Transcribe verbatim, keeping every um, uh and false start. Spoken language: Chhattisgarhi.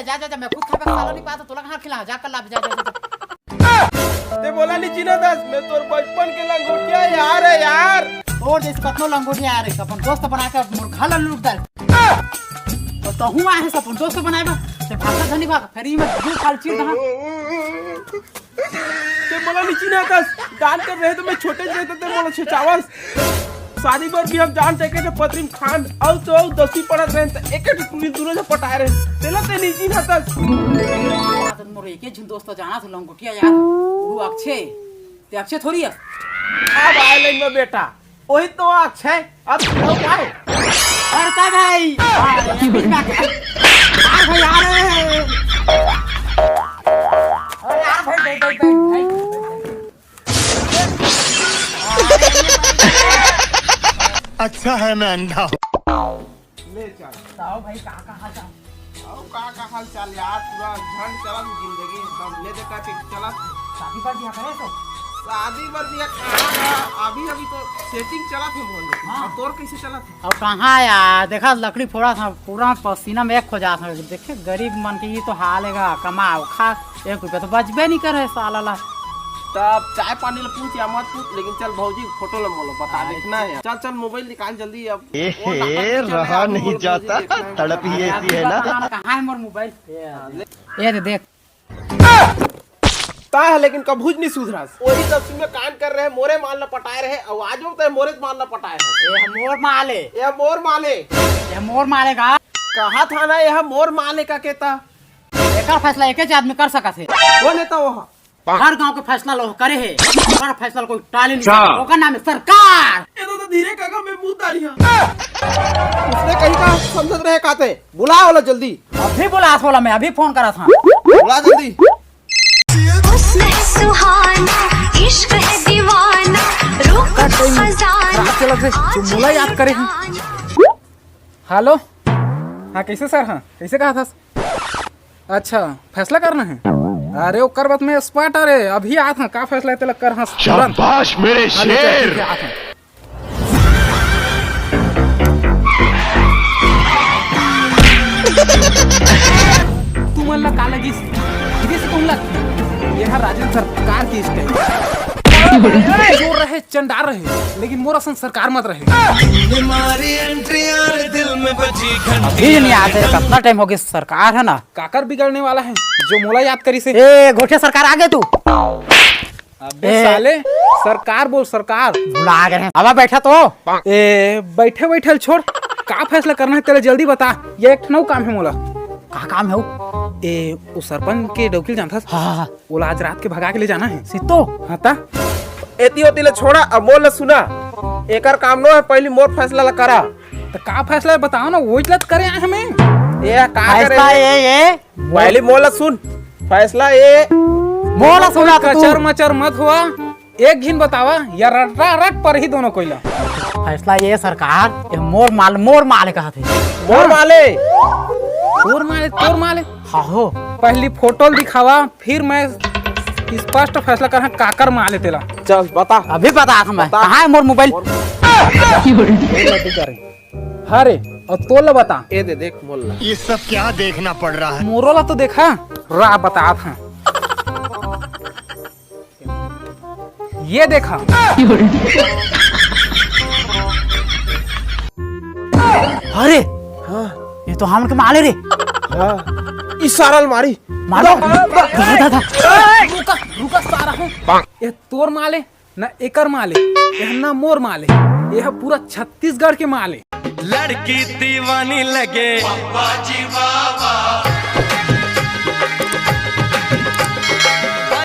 जा, जा, जा, मैं खुद खाबे, सालो नहीं पाता, तोला कहाँ खिला, जा कर ला, जा, जा, जा, जा। ते मोला नहीं चिन्हत हस, मैं तोर बचपन के लंगोटिया यार हे यार। तोर जैसे कतनो लंगोटिया यार हे, अपन दोस्त बना के मोर घर ला लूट डाल। तो तहूँ आए हे अपन दोस्त बनाए बर, ते भागा धनी भाग, फेर ई मत दू खाल चीर दहा। ते मोला नहीं चिन्हत हस, दान कर रहे तो मैं छोटे से रहते ते मोला छेचावस। शादी बर भी हम जान सके थे पतरी में खान, अउ तो अउ दसवीं पढ़त रहे त एक एक टुकड़ी दूनो से पटाए रहे, तेला ते नहीं चिन्हत हस। मोर एके झिन दोस्त जाना था लंगोटिया यार, वो अक्षय, ते अक्षय थोड़ी हस। अब आए लाइन में बेटा, वही तो अक्षय, अब क्या हो? अरे भाई, अरे भाई, अरे भाई, भाई, भाई, भाई। अच्छा है मैं अंधा हूँ। ले चल। बताओ भाई, का, का हाल चाल? अउ का, का हाल चाल यार? पूरा झंड चलत हे जिंदगी एकदम। ले देखा के चलत हे। शादी बर बिहा करे तो? शादी बर बिहा कहाँ बा? अभी, अभी तो setting चलत हे मोर। हाँ। अब तोर कैसे चलत हे? अब कहाँ यार, देखा लकड़ी फोड़ा था, पूरा पसीना में एक हो जात हे। देखे गरीब मन के ये तो हाल हे गा, कमाओ खा, एक रुपया तो बचबे नहीं करे साला ला। तब चाय पानी ला पूछ या मत पूछ, लेकिन चल भौजी फोटो ला मोला बता, देखना हे। चल, चल मोबाइल निकाल जल्दी अब। ए, वो लकड़ी चल रहा यार, नहीं मोबाइल जाता, देखना हे। तड़प ही ऐसी है ना। कहाँ है मोर मोबाइल? ये दे देख। ता है लेकिन कभूच नहीं सुधरस। वही सब में कांड कर रहे, मोरे माल ला पटाए रहे, अउ आज वो तो मोरे माल ला पटाए हे। ये मोर माल हे। ये मोर माल हे। ये मोर माल हे का? कहा था ना, ये मोर माल हे का केता? एकर फैसला एके आदमी कर सकत हे। कौन हे तो वो? हर गांव के फैसला लो करे हे, ओकर फैसला कोई टाले नहीं सकता। ओकर नाम हे सरकार। ये तो, तो धीरे काका मैं मुंह दारिया। उसने कहीं का समझत रहे काते, बुला वाला जल्दी। अभी बुला वाला, मैं अभी फोन करा था। बुला जल्दी। हुस्न है सुहाना, इश्क है दीवाना, रूह का खजाना। रात चलत हे, जो मोला याद करे हे। हेलो, हाँ कैसे सर, हाँ कैसे कहा था? अच्छा, फैसला करना हे? अरे ओकर बात में expert, अरे अभी आत हँव, का फैसला हे तेला कर हँव तुरंत। शाबाश मेरे शेर। हाँ, ले चल, ठीक हे, आत हँव। तुमन ला का लगिस? लगिस तुमन ला? ये हा राजेंद्र सरकार के style। जोर रहे, चंडार रहे, लेकिन मोर असन सरकार मत रहे। अभी नहीं आते, कितना टाइम हो गया सरकार हे ना। काकर बिगड़ने वाला हे, जो मोला याद करिस हे? ए, गोठिया सरकार आ गे तू। अबे ए। साले, सरकार बोल, सरकार। भुला गे हे। अब बैठा तो। ए, बैठे बैठल छोड़, का फैसला करना हे तेला जल्दी बता, ये एक ठन काम हे मोला। का काम हे वो? ए, वो सरपंच के डौकी ल जानथस? हाँ, हाँ, हाँ। ओला आज रात के भगा के ले जाना हे। सित्तो? हाँ ता। एती ओती ले छोड़ा, अब मोर ल सुना। एकर काम नो हे, पहली मोर फैसला ला करा। त का फैसला हे बताओ ना, वही ला त करे आए हमें। ए, का करे फैसला हे? ये, ये। पहली मोर ल सुन। फैसला ये। मोर ल सुना तो तू। कचर मचर मत हुआ। एक घिन बतावा, या रटा रट पर ही दोनों कोई ला। फैसला ये सरकार, ये मोर माल, मोर माल कहा थे। मोर माले। तोर माले, तोर माले। हाँ हो। पहली फोटो ल दिखावा, फिर मैं स्पष्ट फैसला करहा काकर माले तेला। चल, बता। अभी बता हमें। बता। कहाँ हे मोर मोबाइल? मोर हाँ रे, अउ तोर ला बता। ए दे, देख मोर ला। ये सब क्या देखना पड़ रहा है? मोरो ला तो देखा, रा बतात हँव। ये देखा। अरे, हाँ। ये तो हमन के माले रे। हाँ। इशारा ल मारी। मारो। दा, दा, दा। रुका, रुका, सारा हूँ। ये तोर माले, ना एकर माले, ये ना मोर माले, ये पूरा छत्तीसगढ़ के माले। लड़की दीवानी लगे।